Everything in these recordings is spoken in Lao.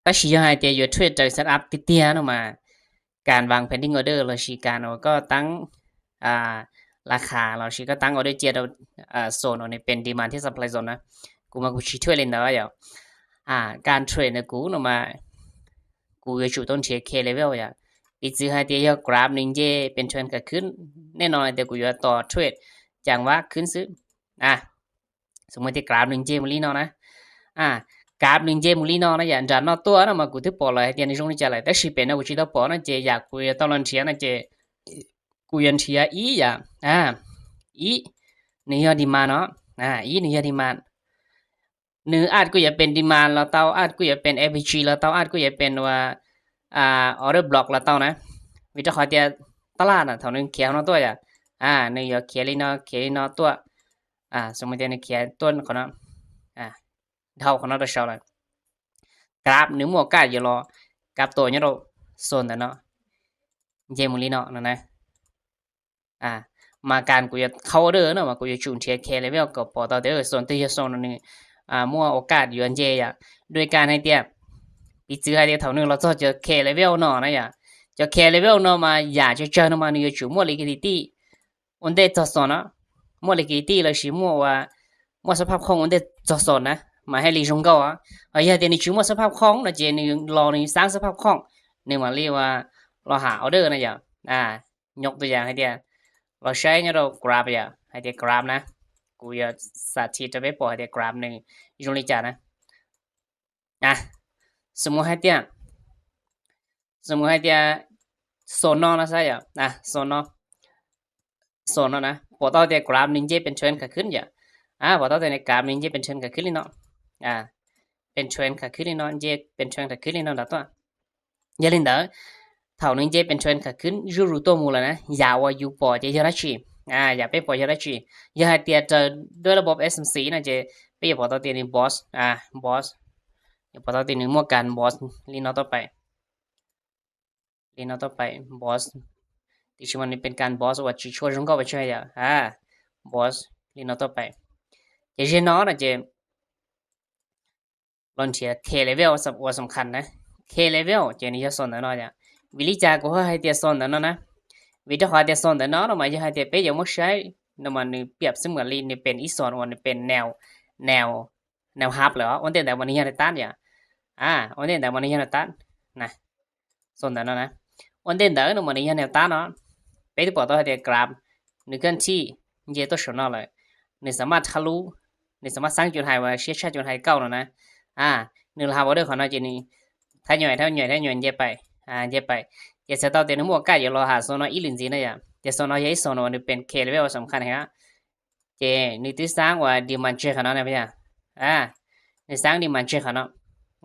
但是要係要trade就set up跌跌เนาะ มา การวางpending order เราสิการเอาก็ตั้ง อ่า ราคา เราสิก็ตั้ง order เจียดเอา อ่า โซนเอานี่เป็น demand ที่ supply zone นะ กูมากูสิtrade เล่นได้ว่าอย่าง อ่า การtrade เนี่ยกูเนาะ มา กูจะจุต้องเทรด K level อย่าง ปีจื้อให้เตียยอกราฟหนึ่งเจเป็นเทรนขาขึ้น แน่นอนเตียกูจะต่อเทรดจังหวะขึ้นซื้อ อ่ะ สมมุติกราฟหนึ่งเจมื้อนี้เนาะนะ อ่า กราฟหนึ่งเจมื้อนี้เนาะนะ อย่าดันเนาะ ตัวเนาะ มากูถือปอเลย เตียในช่วงนี้จะไหล แต่สิเป็นนะ กูสิต่อปอนะเจ อยากกูจะต้องลองเทียนะเจ กูยันเทียอีอย่า อ่า อี นี่ยอด demand เนาะ อ่า อี นี่ยอด demand หนึ่งอาจกูอยากเป็น demand แล้วเต้า อาจกูอยากเป็น เอฟพีจี แล้วเต้า อาจกูอยากเป็นว่า อ่า order block แล้วเต้านะ วิธีขอเตียตลาดน่ะ เท่านึงเขียวเนาะตัวอย่า อ่า หนึ่งยอดเขียวลีเนาะ เขียวลีเนาะตัว อ่า สมมุติเนี่ยเขียนต้นเขาเนาะ อ่า เท่าเขาเนาะ ตัวเช้าเลย กราฟหนึ่งหมวกกาดอยู่รอ กราฟตัวเนี่ยเราโซนแต่เนาะ เจมูลีเนาะ นั่นนะ อ่า มาการกูจะเข้าเด้อเนาะ ว่ากูจะจูนเทีย K level ก็ปอต่อเด้อ โซนที่จะโซนหนึ่ง อ่า มั่วโอกาสอยู่อันเจอ่ะ ด้วยการให้เตีย ปีจื้อให้เตียเท่านึง เราจะเจอ K level เนาะนะอย่า เจอ K level เนาะ มาอย่าจะเจอเนาะ มาหนึ่งจะจูนมั่ว liquidity อันเดจอสอนเนาะ มั่ว liquidity เลยสิมั่วว่า มั่วสภาพคล่องอันเดจอสอนนะ มาให้ลีจงเก้าอ่ะ เอาอย่าเดี๋ยวนี้สิมั่วสภาพคล่องนะเจ นี่รอนี่สร้างสภาพคล่อง นี่มาเรียกว่าเราหา order นะอย่า อ่า ยกตัวอย่างให้เดีย เราใช้เนี่ยเรากราฟอย่า ให้เดียกราฟนะ กูจะสาธิตจะไปปล่อยให้เดียกราฟหนึ่งจงลีจ่านะ อ่ะ สมมุติให้เตีย สมมุติให้เตียโซนนอกนะใช่อ่ะ อ่ะ โซนนอก โซนนอกนะ ปอต่อเตียกราฟหนึ่งเจเป็นเทรนขาขึ้นอย่า อ่ะ ปอต่อเตียในกราฟหนึ่งเจเป็นเทรนขาขึ้นเลยเนาะ อ่ะ เป็นเทรนขาขึ้นเลยเนาะ เจเป็นเทรนขาขึ้นเลยเนาะ ดับตัว อย่าลืมเด้อ เท่านึงเจเป็นเทรนขาขึ้น ยูรู้ตัวมูแล้วนะ อย่าว่าอยู่ปอเจยอดชี อ่า อย่าไปปอเจยอดชี อย่าให้เตียเจอด้วยระบบ เอสเอ็มซี นะเจ ไปอย่าปอต่อเตียในบอส อ่า บอส อย่าปอต่อเตียในมั่วการบอส ลีนอต่อไป ลีนอต่อไป บอส ที่ชื่อมันเป็นการบอสว่าจีช่วยจงก็ไปช่วยอย่า อ่า บอส ลีนอต่อไป เจเจนอนะเจ ลอนเทีย K level สำ ว่าสำคัญนะ K level เจนี่จะสอนเนาะเนี่ย วิลิจากูให้เตียสอนเนาะนะ วิธีขอเตียสอนเนาะ มาจะให้เตียไปยังไม่ใช้นำมันนี่เปรียบเสมือนลีนี่เป็นอีสอนวันนี่เป็นแนว แนว แนวฮับเหรอ อันเด่นแต่วันนี้ยังได้ต้านอย่า อ่า อันเด่นแต่วันนี้ยังได้ต้านนะ สอนเนาะนะ อันเด่นแต่วันนี้ยังแนวต้านเนาะ ไปที่ปอต่อให้เตียกราฟ หนึ่งเคลื่อนที่ เยตัวชนอเลย หนึ่งสามารถทะลุ หนึ่งสามารถสร้างจุดไฮไว้ เชียร์ชาติจุดไฮเก้าแล้วนะ อ่า หนึ่งลาบอเดอร์ของนายเจนี่ ถ้าหน่วย ถ้าหน่วย ถ้าหน่วย เยไป อ่า เยไป เยเซตเอาเต็มหมวกใกล้ เดี๋ยวรอหาโซนอีลินจีนะอย่า เดี๋ยวโซนอีโซนนี่เป็น K level สำคัญฮะ เจ นี่ที่สร้างว่า demand เจขนาดนั้นนะพี่อ่ะ อ่า นี่สร้าง demand เจขนาดนั้น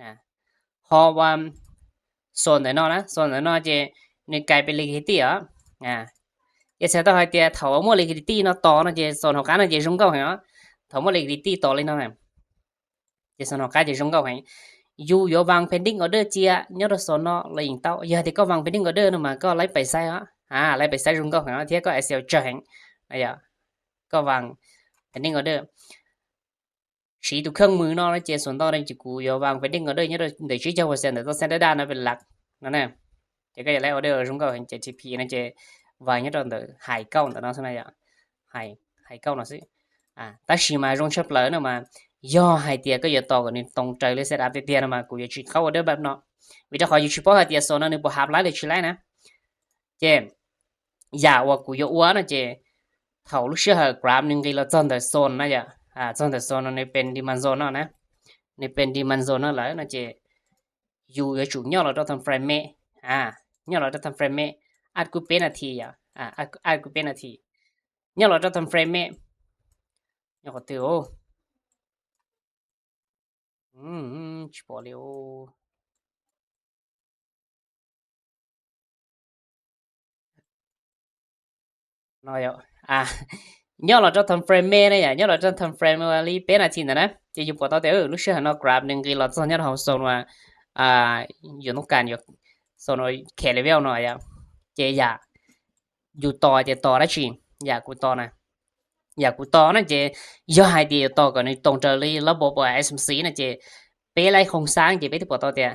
อ่า เพราะว่าโซนแต่นอกนะ โซนแต่นอกเจ นี่กลายเป็น liquidity อ่ะ อ่า เจเซตเอาให้เตีย ถ้าว่ามั่ว liquidity เนาะ ต่อเนาะ เจ โซนของการเนาะ เจ จงเก้าให้เนาะ ถ้ามั่ว liquidity ต่อเลยเนาะ เຈ โຊນເຮົາກະຈະຈົງເຂົ້າໃຫ້ ຢູ່ ຢ່າວາງ ເພນດິ້ງ ອອເດີ ເຈຍ ຍອດໂຊນເນາະ ລະຍິງເຕົ້າ ຢ່າເດກະວາງ ເພນດິ້ງ ອອເດີ ນຳມາ ກໍໄລ່ໄປໃສ່ເນາະ ອ່າ ໄລ່ໄປໃສ່ຈົງເຂົ້າໃຫ້ເນາະ ທຽກກໍ ແອັກເຊວ ເຈີ ແຮງ ນະ ກໍວາງ ເພນດິ້ງ ອອເດີ ຊີ້ຕູເຄື່ອງມືເນາະ ແລະ ເຈ ສ່ວນຕໍ່ ໃນ ຈະ ກູ ຢ່າວາງ ເພນດິ້ງ ອອເດີ ຍອດ ໄດ້ ເຈັດສິບເຈັດເປີເຊັນ ແຕ່ຕ້ອງໃຊ້ ເດດາ ນະ ເປັນຫຼັກ ນັ້ນແຫຼະ ແຕ່ກໍຢາກໄດ້ ອອເດີ ຈົງເຂົ້າໃຫ້ ເຈັດ ທີ ພີ ນະ ເຈ ວາງ ຍອດ ໄຮ ເກົ້າ ເນາະ ຊັ້ນນະ ໄຮ ໄຮ ເກົ້າ ເນາະ ຊິ ອ່າ ຕາຊີມາ ຈົງ ເຊີບເລີ ນະ ມາ ຍໍ ໄຮເຕຍ ກໍ ຢາວ ຕໍ່ ກັນ ຕົງໃຈ ເລີຍ ເຊັດອັບ ເຕຍ ນະ ມາ ກູ ຢາກ ຊິ ເຂົ້າ ອອເດີ ແບບ ເນາະ ວິທີ ຂໍ ຢູ່ ຊິ ພໍ ໄຮເຕຍ ໂຊນ ນະ ໜຶ່ງ ບໍ່ ຮາບ ຫຼາຍ ເລີຍ ຊິ ໄລ່ ນະ ເຈ ຢາກ ວ່າ ກູ ຢາກ ອວ ນະ ເຈ ເຂົາ ລູກ ເຊື່ອ ຮາ ກຣາບ ໜຶ່ງ ກະ ລະ ຈອນ ເດີ ໂຊນ ນະ ຢາ ອ່າ ຈອນ ເດີ ໂຊນ ນະ ເປັນ ດີມານ ໂຊນ ເນາະ ນະ ເປັນ ດີມານ ໂຊນ ເນາະ ແລ້ວ ນະ ເຈ ຢູ່ ຢາກ ຈຸ ຍໍ ລະ ຕາມ ທາມ ເຟຣມ ແມ ອ່າ ຍໍ ລະ ຕາມ ທາມ ເຟຣມ ແມ ອາດ ກູ ເປັນ ນາທີ ຢາ ອ່າ ອາດ ອາດ ກູ ເປັນ ນາທີ ຍອດ ລະ ຕາມ ເຟຣມ ແມ ຍອດ ກໍ ຖື ໂອ ອືມ ຊິ ພໍ ເລີຍ ໂອ ເນາະ ອ່າ ຍອດ ລະ ຕາມ ທາມ ເຟຣມ ແມ ນະ ຍາ ຍອດ ລະ ຕາມ ທາມ ເຟຣມ ວ່າ ລີ ເປັນ ນາທີ ນະ ນະ ຈະ ຢູ່ ພໍ ຕໍ່ ແຕ່ ເອີ ລູກ ເຊື່ອ ເນາະ ກຣາບ ໜຶ່ງ ກະ ລະ ຈອນ ຍອດ ເຮົາ ໂຊນ ວ່າ ອ່າ ຢູ່ ຕ້ອງການ ຢູ່ ໂຊນ ເຄ ເລເວວ ເນາະ ຢາ ເຈ ຢາ ຢູ່ ຕໍ່ ເຈ ຕໍ່ ລະ ຊິ ຢາກ ກູ ຕໍ່ ນະ ຢາກ ກູ ຕໍ່ ນະ ເຈ ຢາກ ໃຫ້ ເດ ຕໍ່ ກັນ ຕົງ ເຈີ ລີ ລະ ບົບ ເອັສ ເອັມ ຊີ ນະ ເຈ ເປ ໄລ ໂຄງສ້າງ ເຈ ເປ ທີ່ ປໍ ຕໍ່ ເຕຍ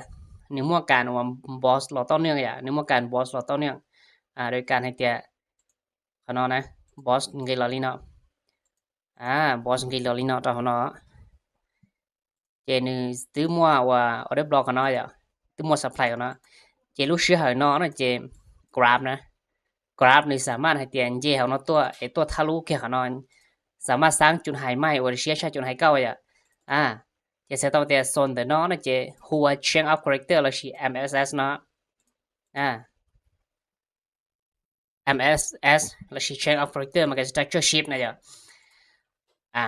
ໜຶ່ງມົ້ວການວ່າ Boss ລໍຕໍ່ເນື່ອງຢາ ໜຶ່ງມົ້ວການ Boss ລໍຕໍ່ເນື່ອງ ອາ ໂດຍການໃຫ້ເຕຍ ຂະເນາະນະ Boss ເງີລໍລີເນາະ ອາ Boss ເງີລໍລີເນາະ ຕໍ່ຂະເນາະ ເຈໜຶ່ງຕື້ມົ້ວວ່າ Order Block ຂະເນາະ ຕື້ມົ້ວ Supply ຂະເນາະ ເຈລູກເຊື່ອໃຫ້ເນາະ ເນາະ ເຈ Graph ນະ Graph ນີ້ສາມາດໃຫ້ເຕຍເຈເຮົາເນາະ ຕົວ ເອ ຕົວທະລຸແກ່ຂະເນາະ ສາມາດສ້າງຈຸດໄຮໃໝ່ Order Share ຈຸດໄຮເກົ່າຢາ ອາ ເຈສະຕອບແຕ່ໂຊນເດີເນາະ ເນາະ ເຈ Who are Change of Character ລະຊິ MSS ເນາະ ອາ MSS ລະຊິ Change of Character ມັນກະຊິ Structure Shift ນະເຈົ້າ ອາ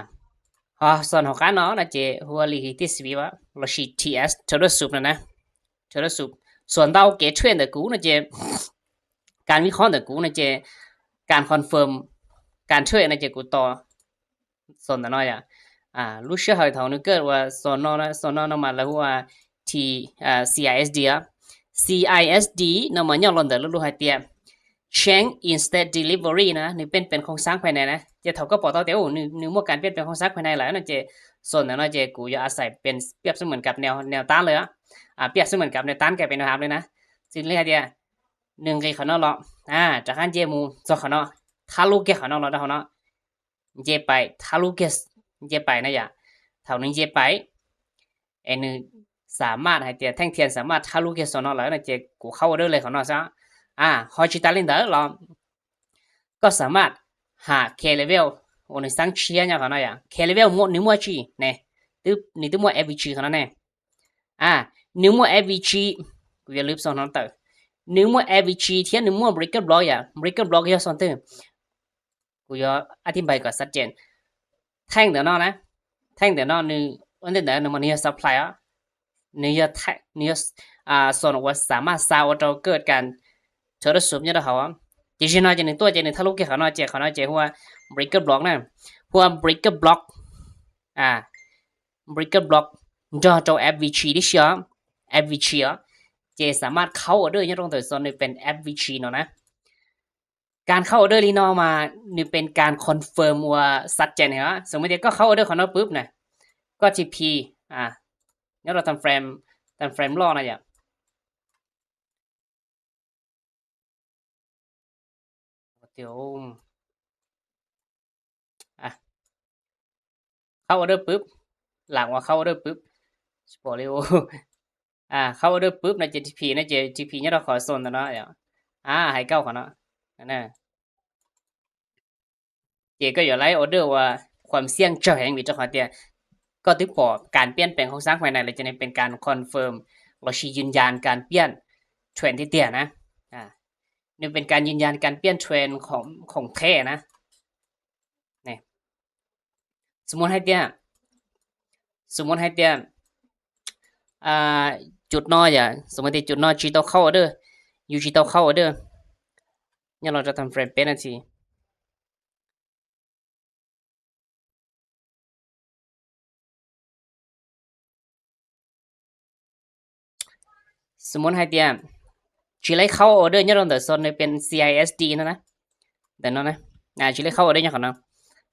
ຮອສອນຂອງການເນາະ ນະເຈ Who are Liquidity Sweep ລະຊິ TS Total Soup ນະນະ Total Soup ສ່ວນເຕົາເກ Trend ເດີກູ ນະເຈ ການວິເຄາະເດີກູ ນະເຈ ການ confirm ການ trade ນະເຈ ກູຕໍ່ ສອນເດີເນາະ ອາ ລູກເຊື່ອໃຫ້ເທົ່າໜຶ່ງເກີດວ່າ ສອນເນາະ ສອນເນາະ ມາລະຫົວ T ອາ CISD ອະ CISD ເນາະ ມາຍ້ອນລອນເດີ ລູກໃຫ້ເຕຍ Change in State Delivery ນະ ນີ້ເປັນ ເປັນໂຄງສ້າງພາຍໃນນະ ຈະເທົ່າກັບປອຕເຕໂອ ນີ້ ນີ້ໝວດການປ່ຽນແປງໂຄງສ້າງພາຍໃນຫຼາຍນະເຈ ສອນເດີເນາະ ເຈ ກູຢາກອາໄສເປັນ ປຽບສະເໝືອນກັບແນວ ແນວຕ້ານເລີຍອະ ອາ ປຽບສະເໝືອນກັບແນວຕ້ານກາຍເປັນແນວຮັບເລີຍນະ ຊິເລີຍເດ ໜຶ່ງເກ ຂອງເນາະ ອາ ຈາກນັ້ນເຈໝູ່ ຈອກຂອງເນາະ ທະລຸແກ່ຂອງເນາະ ເນາະ ເນາະ ເຈໄປ ທະລຸແກ່ ເຈໄປນະຢາ ເທົ່າໜຶ່ງເຈໄປ ເອໜຶ່ງສາມາດໃຫ້ເຕຍ ແທ່ງທຽນສາມາດທະລຸແກ່ສອນເນາະ ແລ້ວນະເຈ ກູເຂົ້າ order ເລີຍຂອງເນາະຊະ ອາ ຮອດ Check Target ເດີ ລອງ ກໍສາມາດຫາ K level ໂອ ໜຶ່ງສ້າງເຊຍ ຍາຂອງເນາະຢາ K level ໝົດ ໜຶ່ງໝວດຈີ ແນ່ ຕຶບ ນີ້ຕຶບໝວດ FVG ຂອງເນາະແນ່ ອາ ໜຶ່ງໝວດ FVG ກູຢ່າລືມສອນເນາະເຕີ ໜຶ່ງໝວດ FVG ທຽບໜຶ່ງໝວດ Breaker Block ຢາ Breaker Block ຢາສອນເຕີ ກູຢາກອະທິບາຍກ່ອນຊັດເຈນ ແທ່ງເດີເນາະນະ ແທ່ງເດີເນາະ ນີ້ ອັນເດີເນາະ ມັນນີ້ supply ອະ ນີ້ ແທ່ງ ນີ້ ອາ ສອນວ່າສາມາດຊາວເອົາເກີດການ Total Soup ຍາດອກເຂົາ ຈະຊິເນາະ ຈະໜຶ່ງຕົວ ຈະໜຶ່ງທະລຸແກ່ເຂົາເນາະ ເຈເຂົາເນາະ ເຈຫົວ Breaker Block ນະ ຫົວ Breaker Block ອາ Breaker Block ຈອດເຈົ້າ FVG ດິເຊຍ FVG ເຈສາມາດເຂົ້າ order ຍາດອກເຕີ ສອນນີ້ເປັນ FVG ເນາະນະ ການເຂົ້າ order ລີເນາະ ມານີ້ເປັນການ confirm ວ່າຊັດເຈນ ເຫັນບໍ່ ສົມມຸດເດ ກໍເຂົ້າ order ເຂົາເນາະ ປຶບນະ ກໍ TP ອາ ຍາດອກ time frame time frame ລໍນະຢາ ດຽວ ອາ ເຂົ້າ order ປຶບ ຫຼັງວ່າເຂົ້າ order ປຶບ ສະປອເລໂອ ອາ ເຂົ້າ order ປຶບນະ ເຈ TP ນະ ເຈ TP ຍາດອກເຂົາ ສອນເນາະ ອາ ໃຫ້ເກົ່າເຂົາເນາະ ອັນນັ້ນ ເຈກໍຢາກໄລ່ order ວ່າຄວາມສ່ຽງຈະແຮງ ວິຈາຂອງເຕຍ ກໍຖືພໍການປ່ຽນແປງໂຄງສ້າງພາຍໃນ ແລ້ວຈະໄດ້ເປັນການ confirm ແລ້ວຊິຢືນຢັນການປ່ຽນ trend ທີ່ເຕຍນະ ອາ ນີ້ເປັນການຢືນຢັນການປ່ຽນ trend ຂອງ ຂອງແທ້ນະ ນີ້ ສົມມຸດໃຫ້ເຕຍ ສົມມຸດໃຫ້ເຕຍ ອ່າ ຈຸດນໍ ຢ່າ ສົມມຸດເດ ຈຸດນໍ Digital ເຂົ້າ order Digital ເຂົ້າ order ຍາດອກ time frame ເປັນນາທີ ສົມມຸດໃຫ້ເຕຍ ຊິໄລ່ເຂົ້າ order ຍາດອກ ເດີ ສອນເປັນ CISD ນະນະ ເດີເນາະນະ ອາ ຊິໄລ່ເຂົ້າ order ຍາດອກເນາະ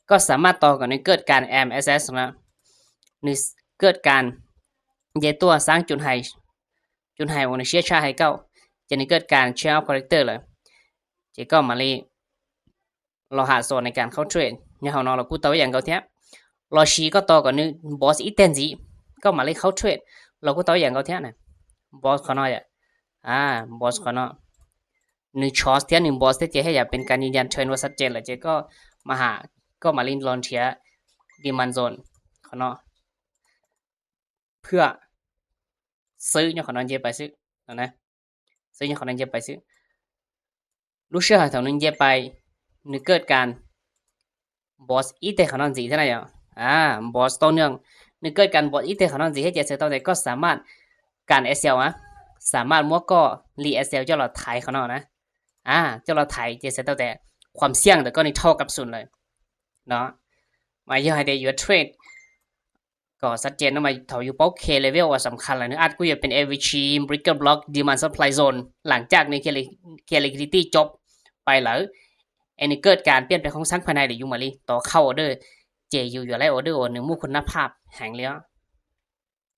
ກໍສາມາດຕໍ່ກັນໃຫ້ເກີດການ MSS ນະ ຫຼືເກີດການເດຕົວສ້າງຈຸດໄຮ ຈຸດໄຮ ownership ໃຫ້ເກົ່າ ຈະໄດ້ເກີດການ change of character ເລີຍ ເຈກໍມາລີ ລໍຫາສອນໃນການເຂົ້າເທຣດ ຍາເຮົາເນາະ ລາກູເຕົາຢ່າງເກົ່າແທ້ ລໍຊີກໍຕໍ່ກັນ Boss ອີກແຕ່ນຈີ ກໍມາເລີເຂົ້າເທຣດ ລາກູເຕົາຢ່າງເກົ່າແທ້ນະ Boss ຂອງເຮົາ ອາ Boss ຂອງເຮົາ ໜຶ່ງ Short ເທື່ອ ໜຶ່ງ Boss ເທື່ອ ເຈໃຫ້ຢາກເປັນການຢືນຢັນເທຣນວ່າຊັດເຈນ ແລ້ວເຈກໍມາຫາ ກໍມາຫຼິ້ນລອນເທຣດ Demand Zone ຂອງເຮົາ ເພື່ອຊື້ຍອດຂອງນອນເຢຍໄປຊື້ນະ ຊື້ຍອດຂອງນອນເຢຍໄປຊື້ ລູກເຊື່ອຫາເທົ່າໜຶ່ງເຢຍໄປ ໜຶ່ງເກີດການ Boss ອີກແຕ່ຂອງນອນຈີເທົ່ານັ້ນ ອາ Boss ຕໍ່ເນື່ອງ ໜຶ່ງເກີດການ Boss ອີກແຕ່ຂອງນອນຈີ ເຮັດເຈເສືອຕໍ່ແຕ່ກໍສາມາດການ SL ອະ ສາມາດມົວກໍ Re-SL ຈອດລອດໄທຂອງນອນນະ ອາ ຈອດລອດໄທ ເຈເສືອຕໍ່ແຕ່ ຄວາມສ່ຽງແຕ່ກໍນີ້ເທົ່າກັບສູນເລີຍເນາະ ມາເຍາະໃຫ້ໄດ້ຢູ່ເທຣດ ກໍຊັດເຈນເນາະ ມາເທົ່າຢູ່ເປົ້າ K level ວ່າສຳຄັນແລ້ວເນາະ ອາດກໍຈະເປັນ FVG Breaker Block Demand Supply Zone ຫຼັງຈາກນີ້ K liquidity ຈົບໄປແລ້ວ ອັນນີ້ເກີດການປ່ຽນແປງໂຄງສ້າງພາຍໃນ ຫຼືຢູ່ມາລີ ຕໍ່ເຂົ້າ order ເຈຢູ່ ຢູ່ໄລ່ order ໂອ ໜຶ່ງໝູ່ຄຸນນະພາບແຮງເລີຍ